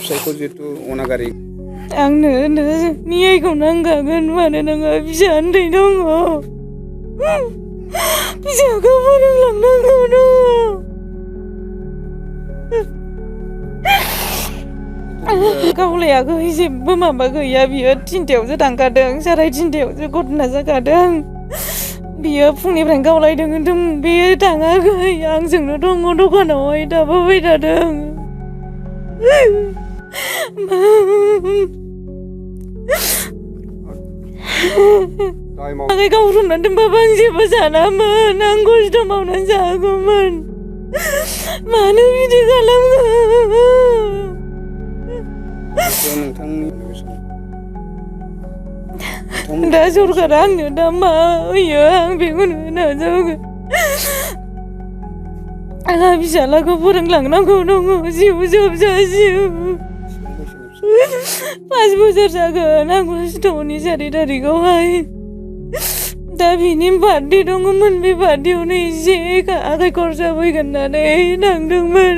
फिसायखौ जिहेतु अनागारि आंनो न्यायखौ नांखागोन मानो नोङो फिसा उन्दै दङ फिसाखौ फोरोंलांनांगौ दङ गावलायाखै जेबो माबा गैया बियो 3थायावसो थांखादों 3:30आवसो घटना जाखादों बियो फुंनिफ्रायनो गावलायदों होनदों बे थाङाखै आंजोंनो दङ दखानावहाय थाफाबाय थादों आंखौ गावरुमनानै दोनबाबो आं जेबो सानामोन आं खस्थ' मावनानै जागौमोन मानो बिदि खालामो दा सरकारा आंनो दा मा होयो आं बेखौनो नाजावगोन आंहा फिसालाखौ फोरोंलांनांगौ दङ जिउ जोबजासिम 5 बोसोर जागोन आं खस्थ'नि 4 थारिखआवहाय दा बिनि बार्थडे दङमोन बे बार्थडेआवनो एसे आखाइ खरसा फैगोन होननानै थांदोंमोन